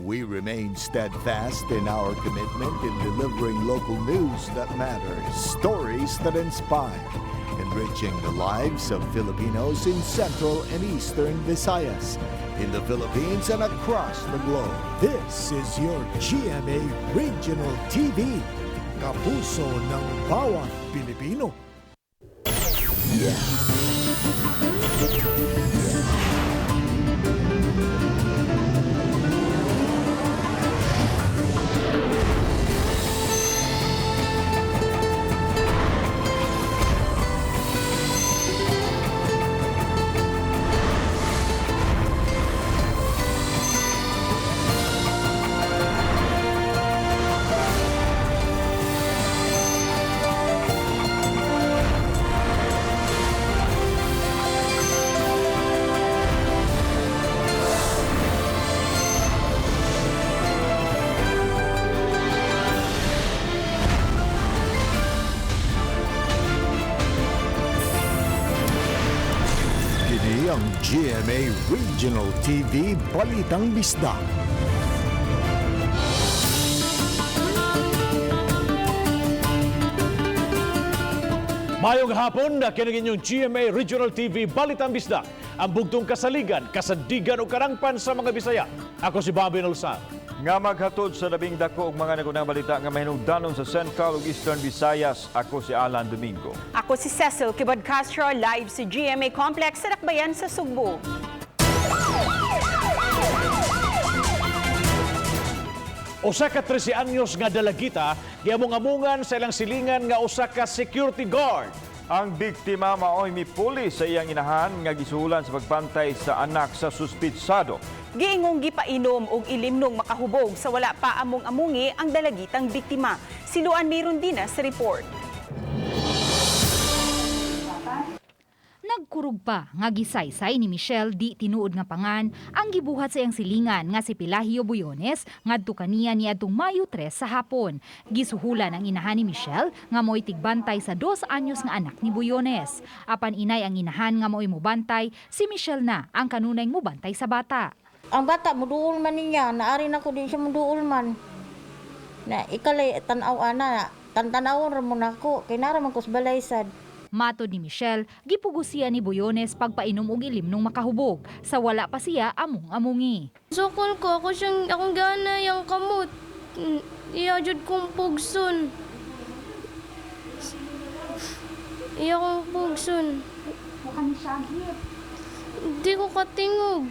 We remain steadfast in our commitment in delivering local news that matters, stories that inspire, enriching the lives of Filipinos in Central and Eastern Visayas, in the Philippines and across the globe. This is your GMA Regional TV, kapuso ng bawat Pilipino. Kini ang GMA Regional TV Balitang Bisdak. Mayong hapon na kini inyong GMA Regional TV Balitang Bisdak. Ang bugtong kasaligan, kasandigan o karangpan sa mga Bisaya. Ako si Bobby Nolsar. Nga maghatod sa labing dako og mga nagunang balita nga mahinungdanon sa Central ug Eastern Visayas. Ako si Alan Domingo. Ako si Cecil Kibod Castro, live sa GMA Complex sa Dakbayan sa Sugbo. Usa ka 13 anyos nga dalagita giamong-amungan sa ilang silingan nga usa ka security guard. Ang biktima maoy mipuli sa iyang inahan nga gisuhulan sa pagbantay sa anak sa suspitsado. Giingong gipainom og ilimnong makahubog sa wala pa among-amungi ang dalagitang biktima. Si Luan Mirundina sa report. Nagkurog pa nga gisaysay ni Michelle di tinuod nga pangan ang gibuhat sa iyang silingan nga si Pelagio Buyones ngadto kaniya niadtong Mayo 3 sa hapon. Gisuhulan ang inahan ni Michelle nga mo'y tigbantay sa 2 anyos nga anak ni Buyones. Apan inay ang inahan nga mo'y mubantay, si Michelle na ang kanunay mubantay sa bata. Ang bata muduol man niya, naari na ko din siya muduol man. Na ikalay tan-aw ana, tantanawon ra mo nako kay nara man ko sa balay sad. Matod ni Michelle, gipugusian ni Buyones pagpainom og ilimnong makahubog sa wala pa siya among-amungi. Sukol ko, ako siyang, akong gana yung kamot. Iya jud kong pugson. Iya kong pugson. Hindi ko katingog.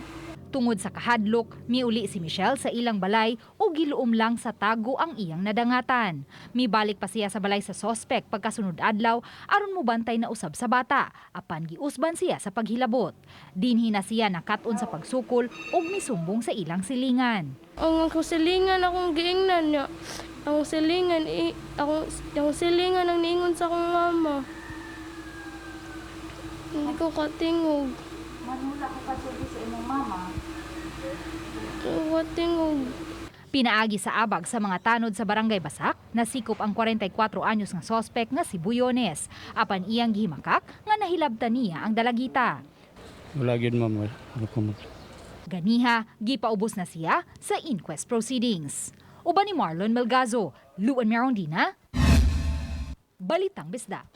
Tungod sa kahadlok, miuli si Michelle sa ilang balay o giluom lang sa tago ang iyang nadangatan. Mibalik pa siya sa balay sa sospek pagkasunod adlaw aron mobantay na usab sa bata, apan giusban siya sa paghilabot. Dinhi na siya nakat-on sa pagsukol ug misumbong sa ilang silingan. Ang akong silingan akong giingnan niya. Ang silingan, i, akong, ang silingan ang niingon sa akong mama. Hindi ko katingog. Manula ko kasulti sa imong mama. Hindi ko katingog. Pinaagi sa abag sa mga tanod sa Barangay Basak, nasikop ang 44 anyos nga sospek nga si Buyones. Apan iyang gihimakak nga nahilabtan niya ang dalagita. Wala gyud, ma'am. Wala ko mag Ganiha, gipaubos na siya sa inquest proceedings. Uban ni Marlon Melgazo, Luan Merondina, Balitang Bisdak.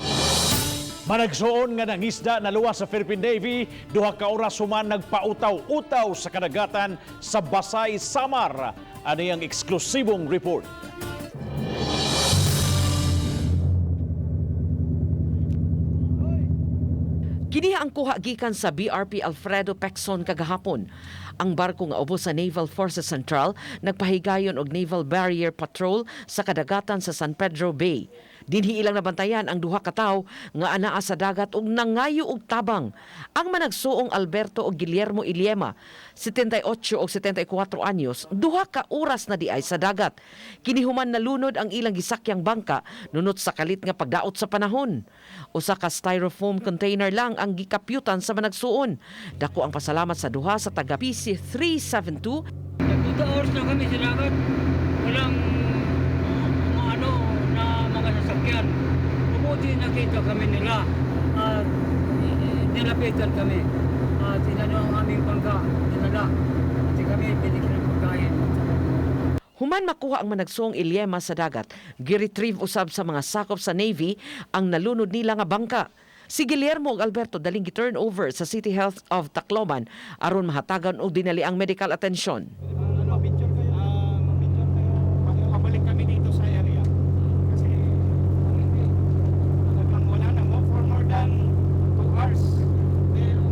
Managsuon nga nangisda na luwas sa Philippine Navy, 2 ka oras human nagpautaw-utaw sa kadagatan sa Basay, Samar. Ano ang eksklusibong report? Kini ang kuha gikan sa BRP Alfredo Pecson kagahapon. Ang barko nga ubos sa Naval Forces Central nagpahigayon og Naval Barrier Patrol sa kadagatan sa San Pedro Bay. Dinhi ilang nabantayan ang duha ka tawo nga anaa sa dagat ug nangayo og tabang. Ang managsuong Alberto og Guillermo Iliema, 78 og 74 anyos, 2 ka oras na diay sa dagat. Kini human nalunod ang ilang gisakyang bangka nunot sa kalit nga pagdaot sa panahon. Usa ka styrofoam container lang ang gikapyutan sa managsuon. Dako ang pasalamat sa duha sa taga PC 372. 2 hours na kami sa dagat. Walang ano na mga sasakyan. Mabuti nakita kami nila at nilapitan kami. At inano ang aming bangka, dinala. At kami binigyan ng pagkain at saka Human makuha ang managsuong Iliema sa dagat, giretrieve usab sa mga sakop sa Navy ang nalunod nila nga bangka. Si Guillermo ug Alberto daling gi-turn over sa City Health of Tacloban aron mahatagan og dinali ang medical attention. Ano, picture kayo. Picture kayo. Pabalik kami dito sa area. Kasi hindi. Talagang wala na mo for more than 2 hours. Pero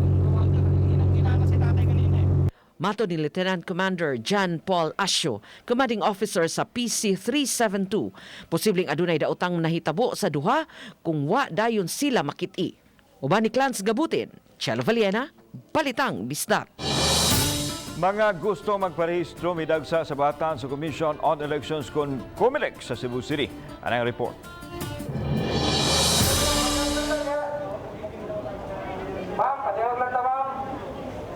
hinang-hina na si tatay kanina eh. Matod ni Lieutenant Commander John Paul Asio, commanding officer sa PC 372, posibleng adunay daotang nahitabo sa duha kung wa dayon sila makit-i. Uban ni Clans Gabutin, Chelo Valiena, Balitang Bisdak. Mga gusto magparehistro midagsa sa batan sa Commission on Elections kon COMELEC sa Cebu City. Anang report. Ma'am, patihog lang ta, ma'am.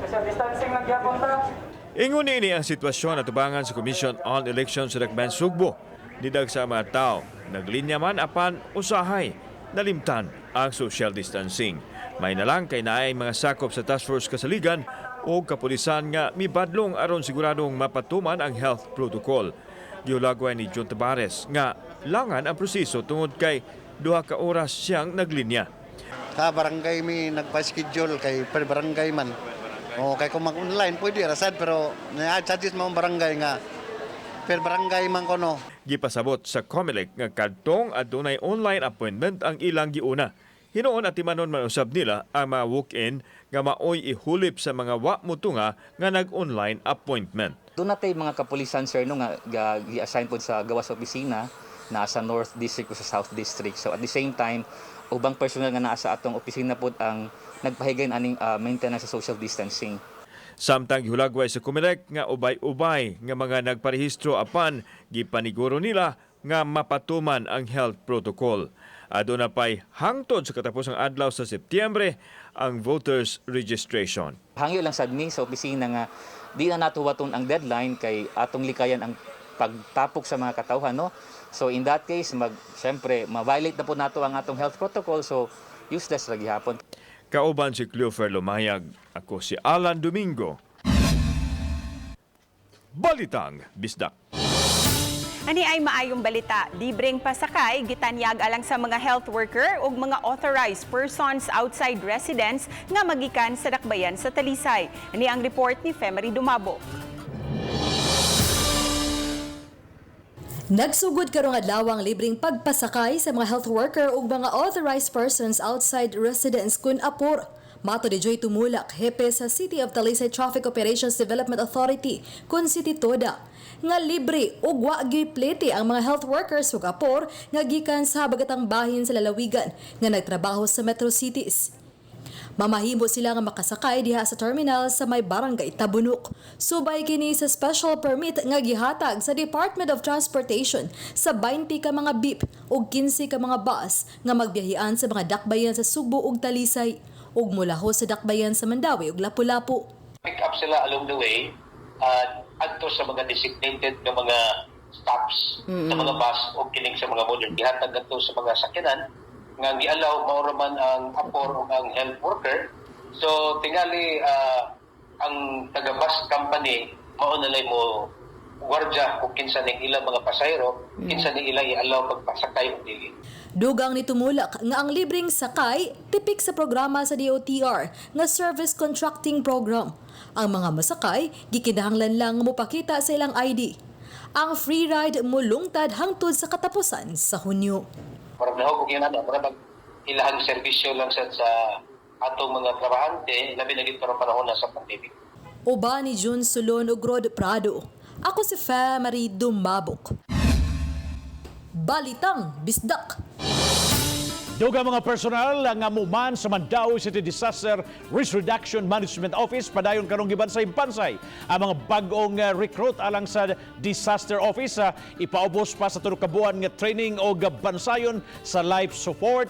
Social distancing lang gyapon ta. Ingon ini ang sitwasyon atubangan sa Commission on Elections sa Dakbayan Sugbo. Nidagsa ang mga tao, naglinya man apan usahay, nalimtan ang social distancing. May nalang kay naay mga sakop sa task force kasaligan o kapulisan nga mibadlong aron siguradong mapatuman ang health protocol. Giulagway ni John Tabares nga langan ang proseso tungod kay 2 ka oras siyang naglinya. Sa barangay mi nagpa-schedule kay per barangay man. O kay kung mag-online pwede ra sad, pero na-charges mo ang barangay nga per barangay man kono. Gipasabot sa COMELEC nga kadtong adunay online appointment ang ilang giuna. Hinuon atimanon man usab nila ang mga walk-in nga maoy ihulip sa mga wa mutunga nga nag-online appointment. Duna tay mga kapulisan, sir, no, nga gi-assign pod sa gawas opisina naa sa North District o sa South District. So at the same time, ubang personnel nga naa sa atong opisina pod ang nagpahigayon aning maintenance sa social distancing. Samtang gihulagway sa COMELEC nga ubay-ubay nga mga nagparehistro apan gipaniguro nila nga mapatuman ang health protocol. Aduna pay hangtod sa katapusang adlaw sa Setyembre ang voters registration. Hangyo lang sad mi sa opisina nga di na nato huwaton ang deadline kay atong likayan ang pagtapok sa mga katawhan, no. So in that case, mag syempre ma-violate na po nato ang atong health protocol, so useless ra gihapon. Kauban si Cleofer Lumayag, ako si Alan Domingo. Balitang Bisdak. Ani ay maayong balita, libreng pasakay gitanyag alang sa mga health worker ug mga authorized persons outside residence nga magikan sa dakbayan sa Talisay. Ani ang report ni Femery Dumabo. Nagsugod karong adlaw ang libreng pagpasakay sa mga health worker ug mga authorized persons outside residence kun apor. Matod ni Joy Tumulak, hepe sa City of Talisay Traffic Operations Development Authority kun City TODA, nga libre ug wa gyuy plete ang mga health workers ug apor nga gikan sa habagatang bahin sa lalawigan nga nagtrabaho sa metro cities. Mamahimo sila nga makasakay diha sa terminal sa may barangay Tabunok. Subay kini sa special permit nga gihatag sa Department of Transportation sa 20 ka mga beep ug 15 ka mga bus nga magbiyahian sa mga dakbayan sa Sugbo ug Talisay ug mulaho sa dakbayan sa Mandaue ug Lapu-Lapu. Pick up sila along the way adto sa mga designated nga mga stops sa mga bus o kining sa mga modern gihatag adto sa mga sakyanan nga gialaw mao ra man ang apor o ang health worker. So tingali ang taga bus company mao na lay mo gwardya kung kinsa ning ilang mga pasahero, kinsa ning ila i-allow pagpasakay o dili. Dugang ni Tumulak nga ang libreng sakay tipik sa programa sa DOTR nga Service Contracting Program. Ang mga masakay gikinahanglan lang mopakita sa ilang ID. Ang free ride mulungtad hangtod sa katapusan sa Hunyo. Murag nahog og yun ana, murag mag ilahang serbisyo lang sa atong mga trabahante, labi na gid karong panahon na sa pandemic. Uban ni June Solon ug Rod Prado. Ako si Fe Marie Dumabok. Balitang Bisdak. Dugang mga personal nga muman sa Mandaue City Disaster Risk Reduction Management Office padayon karong gibansay-bansay ang mga bag-ong recruit alang sa Disaster Office, ipaubos pa sa 3 ka buwan nga training o bansayon sa life support,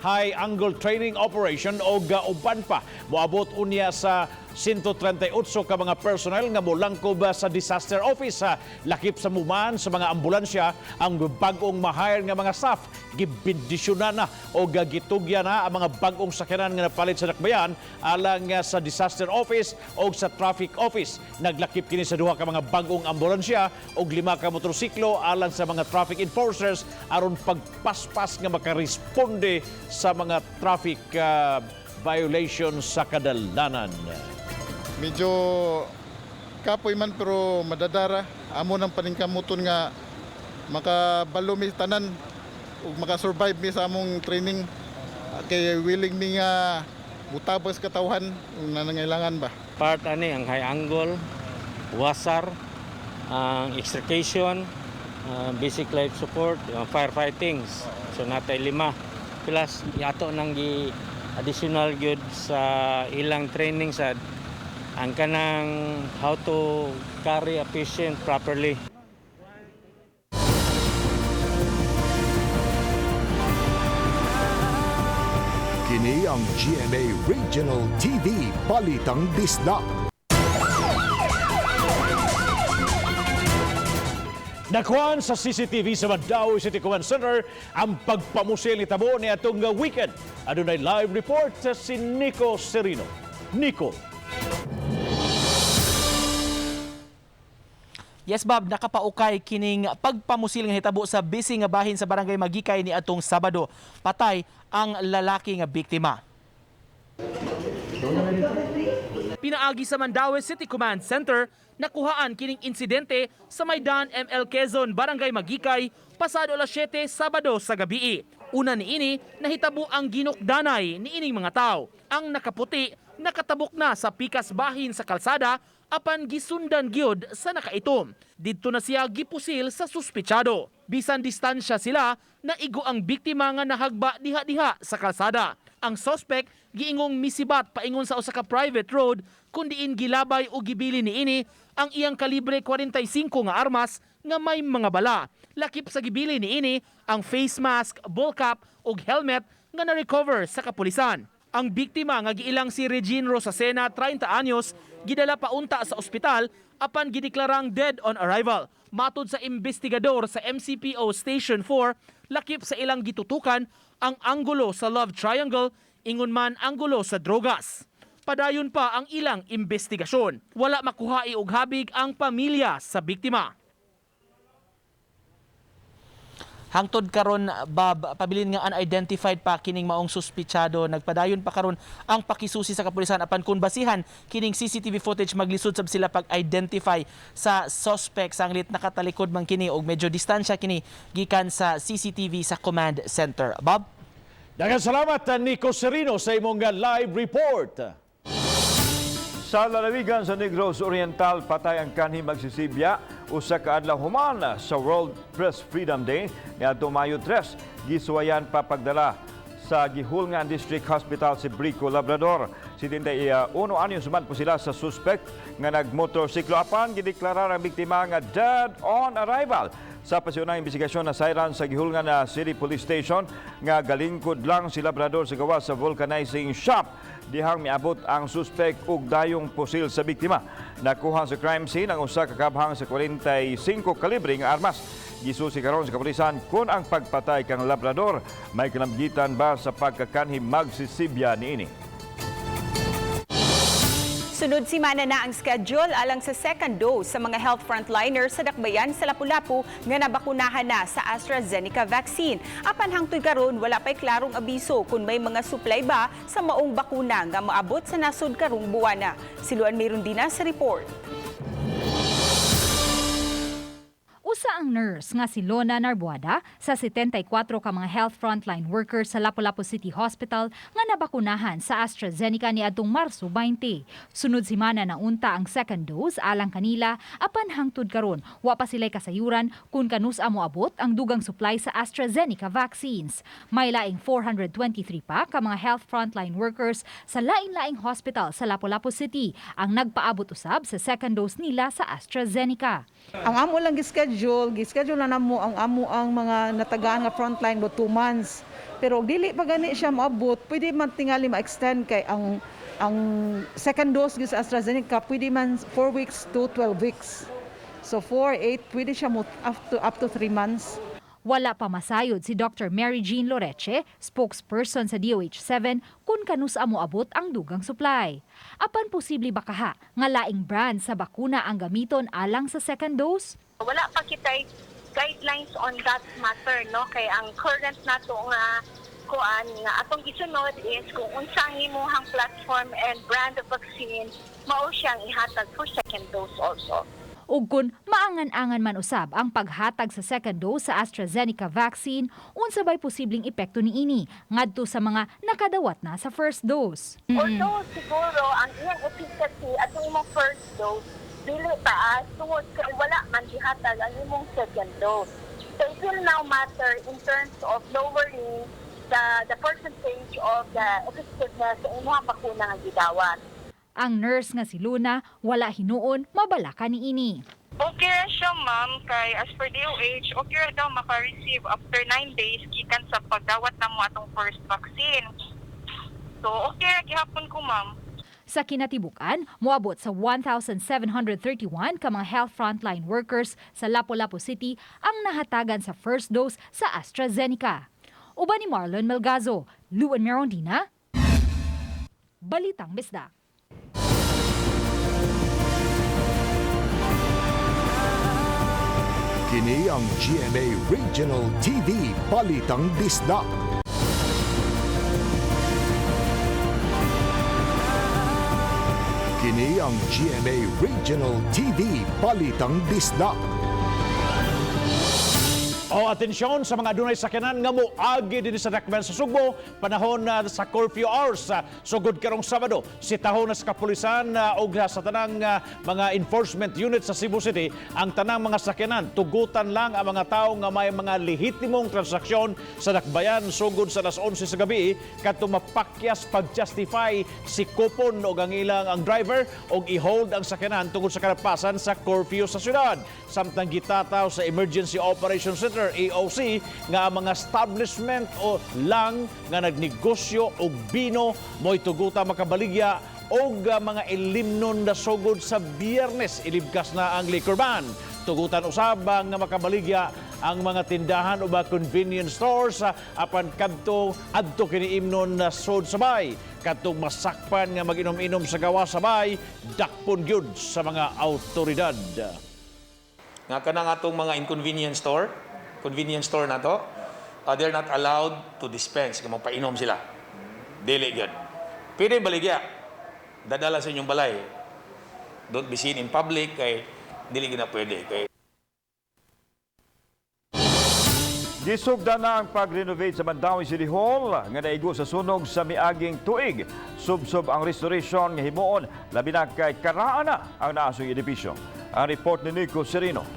high angle training operation o uban pa. Moabot unya sa 138 ka mga personnel nga molangkob sa disaster office. Lakip sa muman sa mga ambulansya ang bag-ong ma-hire nga mga staff. Gibendisyonan na o gitugyan na ang mga bag-ong sakyanan nga napalit sa dakbayan alang sa disaster office o sa traffic office. Naglakip kini sa duha ka mga bag-ong ambulansya og 5 ka motorsiklo alang sa mga traffic enforcers aron pagpaspas nga makaresponde sa mga traffic violation sa kadalanan. Medyo kapoy man pero madadara. Amo ng paningkamuton nga makabalo mi tanan ug makasurvive mi sa among training. Kay willing mi nga mutabas katawhan kung nangangailangan ba. Part ani ang high angle, wasar, ang extrication, basic life support, firefighting. So natay 5 plus yato nang gi additional gyud sa ilang training sa ang kanang how to carry a patient properly. Kini ang GMA Regional TV Balitang Bisdak. Nakuhaan sa CCTV sa Mandaue City Command Center ang pagpamusil ni Tabo ni atong weekend. Adunay live report sa si Nico Serino. Nico. Yes, Bob, nakapaukay kining pagpamusil nga hitabo sa busy nga bahin sa Barangay Magikay ni atong Sabado. Patay ang lalaki nga biktima. Pinaagi sa Mandaue City Command Center, nakuhaan kining insidente sa Maidan ML Quezon, Barangay Magikay, pasado alas 7, Sabado sa gabi. Una niini, nahitabo ang ginukdanay niining mga tao. Ang nakaputi, nakatabok na sa pikas bahin sa kalsada, apan gisundan gyud sa nakaitom. Didto na siya gipusil sa suspetsado. Bisan distansya sila, naigo ang biktima nga nahagba diha-diha sa kalsada. Ang suspect giingong misibat paingon sa usa ka private road kun diin gilabay o gibili niini ang iyang kalibre 45 nga armas nga may mga bala. Lakip sa gibili niini ang face mask, ball cap ug helmet nga na-recover sa kapulisan. Ang biktima nga giilang si Regine Rosacena, 30 anyos, gidala paunta sa ospital apan gideklarang dead on arrival. Matud sa investigador sa MCPO Station 4, lakip sa ilang gitutukan ang anggulo sa love triangle, ingon man anggulo sa drogas. Padayon pa ang ilang investigasyon. Wala makuha og habig ang pamilya sa biktima. Hangtod karon, Bob, pabilin nga unidentified pa kining maong suspitsado. Nagpadayon pa karon ang pakisusi sa kapulisan apan kun basihan kining CCTV footage maglisod sab sila pag-identify sa suspect. Sanglit nakatalikod man kini og medyo distansya kini gikan sa CCTV sa command center. Bob? Daghang salamat Nico Serino sa imong live report. Sa lalawigan sa Negros Oriental, patay ang kanhi magsisibya usa ka adlaw human sa World Press Freedom Day niadtong Mayo 3. Gisuwayan pa pagdala sa Gihulngan District Hospital si Brico Labrador. 71 anyos man po sila sa suspect nga nagmotorsiklo apan gideklarar ang biktima nga dead on arrival. Sa pasyonang investigasyon na sayran sa Gihulngan na City Police Station nga galingkod lang si Labrador sa gawas sa vulcanizing shop dihang miabot ang suspect og dayong pusil sa biktima. Nakuha sa crime scene ang usa ka kabhang sa 45 kalibre nga armas. Gisusi karon sa kapulisan kung ang pagpatay kang Labrador may kinamgitan ba sa pagkakanhi magsisibya niini. Sunod simana na ang schedule alang sa second dose sa mga health frontliners sa Dakbayan sa Lapu-Lapu nga nabakunahan na sa AstraZeneca vaccine. Apan hangtod karon wala pa'y klarong abiso kung may mga supply ba sa maong bakuna nga maabot sa nasod karong buwana. Siluan Mirundina sa report. Usa ang nurse nga si Lona Narbuada sa 74 ka mga health frontline workers sa Lapu-Lapu City Hospital nga nabakunahan sa AstraZeneca niadtong Marso 20. Sunod simana na unta ang second dose alang kanila apan hangtod karon wa pa sila'y kasayuran kung kanus-a moabot ang dugang supply sa AstraZeneca vaccines. May laing 423 pa ka mga health frontline workers sa lain-laing hospital sa Lapu-Lapu City ang nagpaabot usab sa second dose nila sa AstraZeneca. Ang amo lang gischedule na namo ang amo ang mga natagaan nga frontline mo 2 months. Pero dili pa gani siya moabot, pwede man tingali ma-extend kay ang Ang second dose gyud sa AstraZeneca pwede man 4 weeks to 12 weeks. So 4, 8, pwede siya mo up to 3 months. Wala pa masayod si Dr. Mary Jean Loreche, spokesperson sa DOH-7, kung kanusa moabot ang dugang supply. Apan posible ba kaha nga laing brand sa bakuna ang gamiton alang sa second dose? Wala pa kitay guidelines on that matter, no, kay ang current nato nga kuan nga atong gisunod is kung unsa ang imuhang platform and brand of vaccine, mao siyang ihatag for second dose also. Ug kun maangan-angan man usab ang paghatag sa second dose sa AstraZeneca vaccine, unsa bay posibleng epekto niini ngadto sa mga nakadawat na sa first dose? Although siguro ang iyang efficacy atong imong first dose dili taas tungod kay wala man gihatag ang imong second dose. So it will now matter in terms of lowering the percentage of the effectiveness sa imong bakuna nga gidawat. Ang nurse nga si Luna wala hinuon mabalaka niini. Okay ra siya, ma'am, kay as per DOH, okay ra daw maka-receive after 9 days gikan sa pagdawat namo atong first vaccine. So okay ra gihapon ko, ma'am. Sa kinatibuk-an, moabot sa 1,731 ka mga health frontline workers sa Lapu-Lapu City ang nahatagan sa first dose sa AstraZeneca. Uban ni Marlon Melgazo, Luan Merondina, Balitang Bisdak. Kini ang GMA Regional TV Balitang Bisdak. Kini ang GMA Regional TV Balitang Bisdak. O atensyon sa mga adunay sakyanan nga moagi dinhi sa dakbayan sa Sugbo panahon na sa curfew hours sugod karong Sabado. Sitahon na sa kapulisan og sa tanang mga enforcement unit sa Cebu City ang tanang mga sakyanan. Tugutan lang ang mga tawo nga may mga lehitimong transaksyon sa dakbayan sugod sa alas 11 sa gabi kadto mapakyas pag-justify si kupon og ang ilang ang driver og i-hold ang sakyanan tungod sa kalapasan sa curfew sa syudad. Samtang gitataw sa Emergency Operations Center, EOC, nga ang mga establishment o lang nga nagnegosyo og bino mo'y tuguta makabaligya og mga ilimnon na sugod sa Biyernes, ilibkas na ang liquor ban. Tugutan usab nga makabaligya ang mga tindahan o mga convenience stores apan kadto adto kini imnon na sod sabay. Kadtong masakpan nga maginom-inom sa gawas sa bay, dakpon gyud sa mga autoridad. Nga kanang atong mga inconvenience store, convenience store na to, they're not allowed to dispense kung magpainom sila. Dili gyud. Pwede baligya. Dadala sa inyong balay. Don't be seen in public kay dili gyud na pwede. Kay Gisugda na ang pag-renovate sa Mandaue City Hall nga naigo sa sunog sa miaging tuig. Subsob ang restoration nga himuon labi na kay karaan na ang naasoy edipisyo. Ang report ni Nico Serino.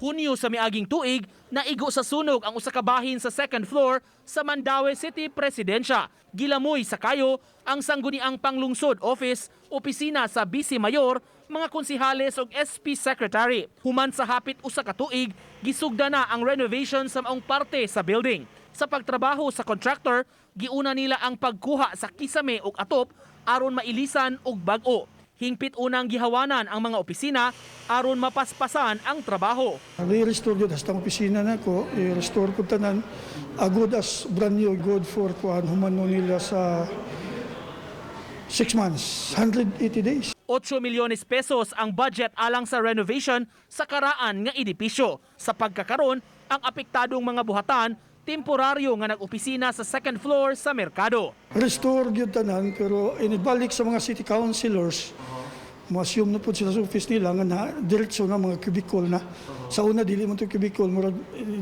Hunyo sa miaging tuig, naigo sa sunog ang usa ka bahin sa second floor sa Mandaue City Presidensya. Gilamoy sa kayo ang sangguniang panglungsod office, opisina sa Vice Mayor, mga konsihales ug SP Secretary. Human sa hapit usa ka tuig, gisugda na ang renovation sa maong parte sa building. Sa pagtrabaho sa contractor, giuna nila ang pagkuha sa kisame ug atop aron mailisan og bag-o. Hingpit unang gihawanan ang mga opisina aron mapaspasan ang trabaho. I-restore yun, hasta ang opisina na ko, i-restore ko tanan, good as brand new, good for kuan, humano nila sa 6 months, 180 days. 8 milyones pesos ang budget alang sa renovation sa karaan nga edipisyo. Sa pagkakaron, ang apektadong mga buhatan temporaryo nga nag-opisina sa second floor sa merkado. Restore gyud tanan, pero inibalik sa mga city councilors, mo-assume na po sila sa office nila nga na diretso na mga cubicle na. Sa una dili man to cubicle, murag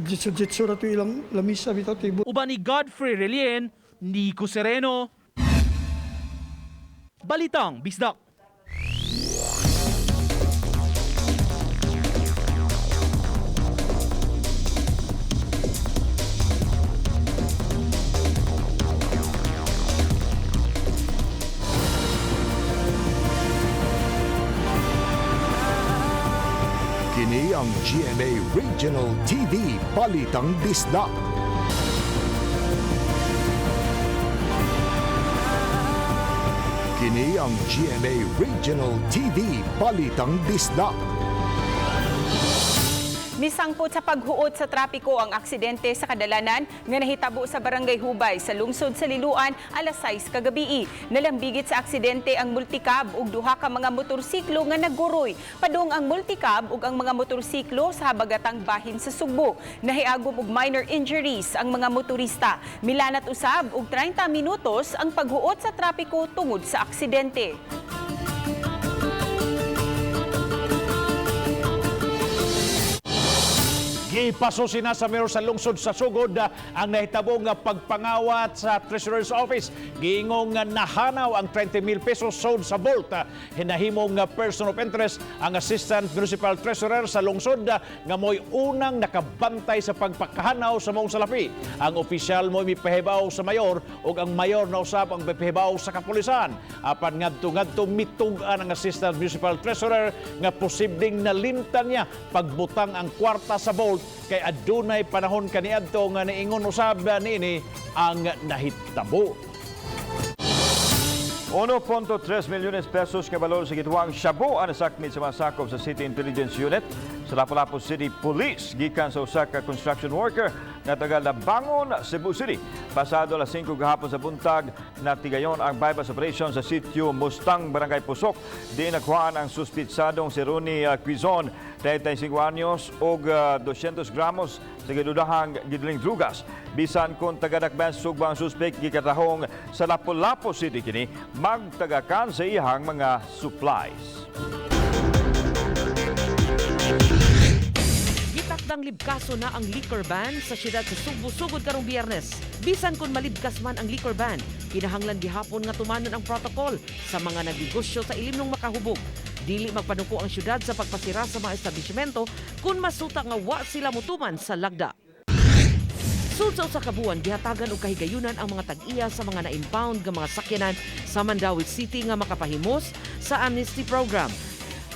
jitso-jitso ra to ilang lamisa bitaw table. Uban ni Godfrey Relien, Nico Sereno. Balitang Bisdak. Kini ang GMA Regional TV Balitang Bisdak. Kini ang GMA Regional TV Balitang Bisdak. Misangpot sa paghuot sa trapiko ang aksidente sa kadalanan nga nahitabo sa Barangay Hubay sa lungsod sa Liloan alas 6 kagabii. Nalambigit sa aksidente ang multicab ug duha ka mga motorsiklo nga nagguroy. Padung ang multicab ug ang mga motorsiklo sa habagatang bahin sa Sugbo. Nahiagom og minor injuries ang mga motorista. Milanat usab og 30 minutos ang paghuot sa trapiko tungod sa aksidente. Gipasusi na sa mayor sa lungsod sa Sugod ang nahitabong pagpangawat sa Treasurer's Office. Giingong nahanaw ang 20,000 pesos sold sa vault. Hinahimong person of interest ang Assistant Municipal Treasurer sa lungsod nga mo'y unang nakabantay sa pagpakahanaw sa maong salapi. Ang opisyal mo'y mipahibaw sa mayor ug ang mayor na usab ang mipahibaw sa kapulisan. Apan ngadto-ngadto mitug-an ang Assistant Municipal Treasurer nga posibleng nalimtan niya pagbutang ang kwarta sa vault kay adunay panahon kaniadto nga niingon usab niini ang nahitabo. 1.3 milyones pesos nga balor sa gituwang shabu ang nasakmit sa mga sakop sa City Intelligence Unit sa Lapu-Lapu City Police gikan sa usa ka construction worker nga taga Labangon, Cebu City. Pasado alas 5 gahapon sa buntag, natigayon ang bypass operation sa sitio Mustang, Barangay Pusok. Di nakuhaan ang suspitsadong si Ronnie Quizon, 35 anyos og 200 gramos sa gidudahang giduling drugas. Bisan kung taga-Dakbayan Sugbo ang suspek, gikatahong sa Lapu-Lapu City kini magtagakan sa iyang mga supplies. Gitakdang libkaso na ang liquor ban sa siyudad sa Sugbo sugod karong Biyernes. Bisan kung malibkas man ang liquor ban, kinahanglan gihapon nga tumanon ang protocol sa mga nagnegosyo sa ilimnong makahubog. Dili magpanuko ang siyudad sa pagpasira sa mga establishmento kung masuta nga wa sila mutuman sa lagda. Sud sa usa ka buwan, gihatagan og kahigayunan ang mga tag-iya sa mga na-impound nga mga sakyanan sa Mandaue City nga makapahimos sa amnesty program.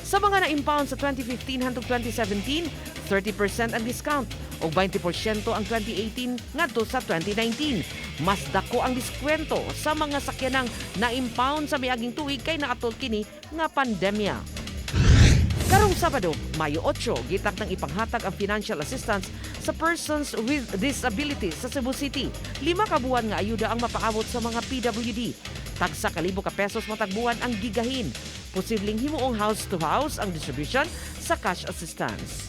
Sa mga na-impound sa 2015 hangtod 2017, 30% ang discount o 20% ang 2018 ngadto sa 2019. Mas dako ang diskwento sa mga sakyanang na-impound sa miaging tuig kay naatol kini nga pandemya. Karong Sabado, Mayo 8, gitak ng ipanghatag ang financial assistance sa persons with disabilities sa Cebu City. 5 ka buwan nga ayuda ang mapaabot sa mga PWD. Tagsa kalibo ka pesos matagbuwan ang gigahin. Posibleng himuong house to house ang distribution sa cash assistance.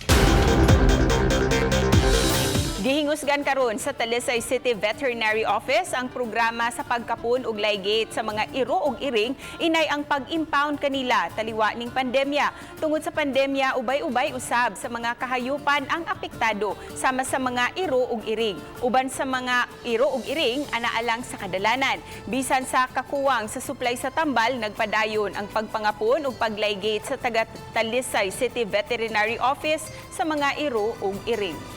Gihingusgan karon sa Talisay City Veterinary Office ang programa sa pagkapon og ligate sa mga iro ug iring inay ang pag-impound kanila taliwa ning pandemya. Tungod sa pandemya, ubay-ubay usab sa mga kahayupan ang apektado sama sa mga iro ug iring. Uban sa mga iro ug iring anaalang sa kadalanan. Bisan sa kakuwang sa supply sa tambal, nagpadayon ang pagpangapon ug pagligate sa taga Talisay City Veterinary Office sa mga iro ug iring.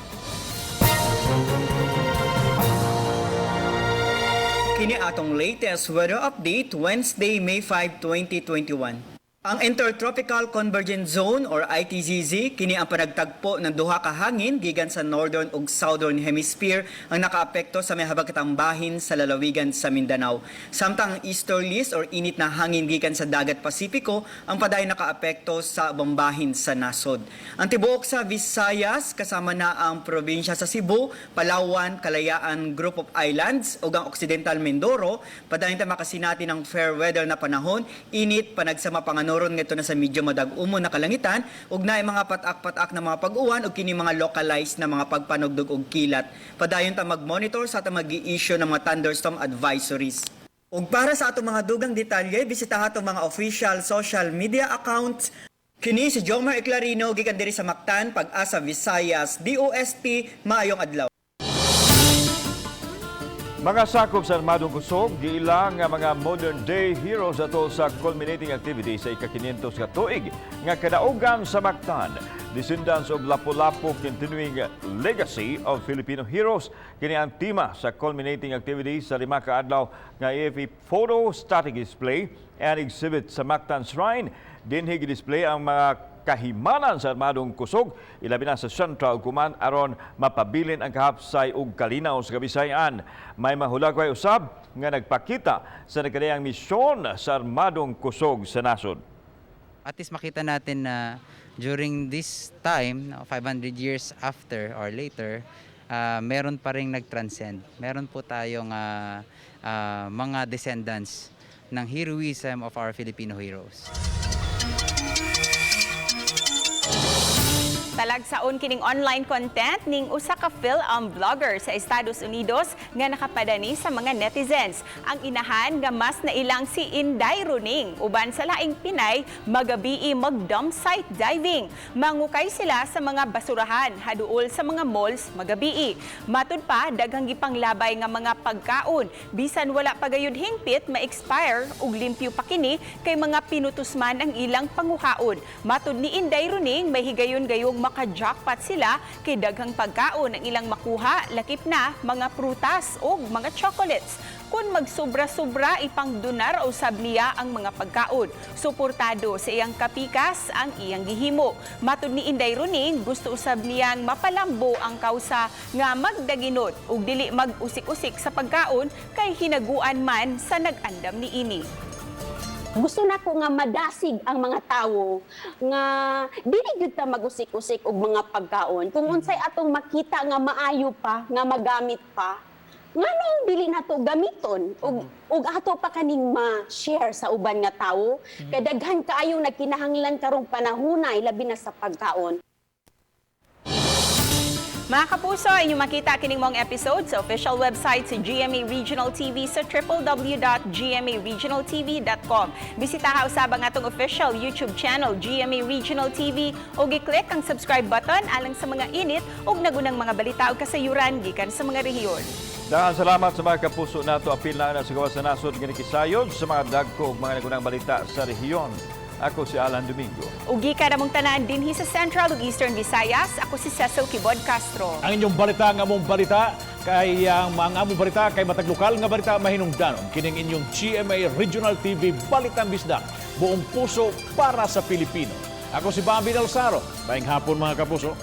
Kini atong latest weather update Wednesday, May 5, 2021. Ang Intertropical Convergence Zone or ITCZ kini ang panagtagpo ng duha ka hangin gikan sa northern ug southern hemisphere ang nakaapekto sa may habagatang bahin sa lalawigan sa Mindanao. Samtang ang easterlies or init na hangin gikan sa dagat Pasipiko ang padayon nakaapekto sa bombahin sa nasod. Ang tibuok sa Visayas kasama na ang probinsya sa Cebu, Palawan, Kalayaan Group of Islands ug ang Occidental Mindoro padayon ta makasinati ng fair weather na panahon, init panagsama panganuron ngadto na sa medyo madag-umo na kalangitan ug naay mga patak-patak na mga pag-uwan ug kini mga localized na mga pagpanugdog og kilat. Padayon ta mag-monitor sa atong mag-i-issue ng mga thunderstorm advisories. Ug para sa atong mga dugang detalye, bisitaha atong mga official social media accounts. Kini si Jomar Eclarino gikan diri sa Mactan, Pag-asa, Visayas, DOST, maayong adlaw. Mga sakop sa Armadong Kusog, giila nga mga modern-day heroes ato sa culminating activity sa ika-500 ka tuig nga kadaugan sa Mactan. Descendants of Lapu-Lapu, Continuing Legacy of Filipino Heroes, kini ang tema sa culminating activity sa 5 ka adlaw nga AFP Photo Static Display and Exhibit sa Mactan Shrine. Dinhi display ang mga kahimanan sa armadong kusog, ilabi na sa Central Command aron mapabilin ang kahapsay ug kalinaw sa Kabisayan. May mahulagway usab nga nagpakita sa nagkadayang misyon sa armadong kusog sa nasod. At least makita natin na during this time, 500 years after or later, meron pa rin nag-transcend. Meron po tayong mga descendants ng heroism of our Filipino heroes. Talagsaon kining online content ning usa ka film vlogger sa Estados Unidos nga nakapadani sa mga netizens. Ang inahan nga mas nailang si Inday Runing uban sa laing Pinay magabii mag dump site diving. Mangukay sila sa mga basurahan haduol sa mga malls magabii. Matud pa, daghang gipanglabay nga mga pagkaon bisan wala pa gayud hingpit ma-expire ug limpyo pa kini kay mga pinutusman ang ilang panguhaon. Matud ni Inday Runing, may higayon gayong maka-jackpot sila kay daghang pagkaon ang ilang makuha, lakip na mga prutas ug mga chocolates. Kung magsobra-sobra, ipangdonar usab niya ang mga pagkaon. Suportado sa iyang kapikas ang iyang gihimo. Matud ni Inday Runing, gusto usab niyang mapalambo ang kausa nga magdaginot ug dili mag-usik-usik sa pagkaon kay hinaguan man sa nag-andam niini. Gusto nako nga madasig ang mga tawo nga dili gyud ta magusik-usik og mga pagkaon. Kung unsay atong makita nga maayo pa, nga magamit pa, nganong dili nato gamiton ug ato pa kaning ma-share sa uban nga tawo? Kay daghan kaayo nagkinahanglan karong panahona, labi na sa pagkaon. Mga kapuso, inyong makita kining mong episode sa official website sa GMA Regional TV sa www.gmaregionaltv.com. Bisitaha usab ang atong official YouTube channel, GMA Regional TV, ug i-click ang subscribe button alang sa mga init ug nagunang mga balita ug kasayuran gikan sa mga rehiyon. Daghang salamat sa mga kapuso nato. Apil na sa gawas sa nasod nga nakisayod sa mga dagko ug mga nagunang balita sa rehiyon. Ako si Alan Domingo. Ug gikan namong tanan dinhi sa Central ug Eastern Visayas, ako si Cecil Kibod Castro. Ang inyong balita nga among balita kay ang mga among balita kay matag lokal nga balita mahinungdanon kining inyong GMA Regional TV Balitang Bisdak, buong puso para sa Pilipino. Ako si Bobby Del Saro. Maayong hapon, mga kapuso.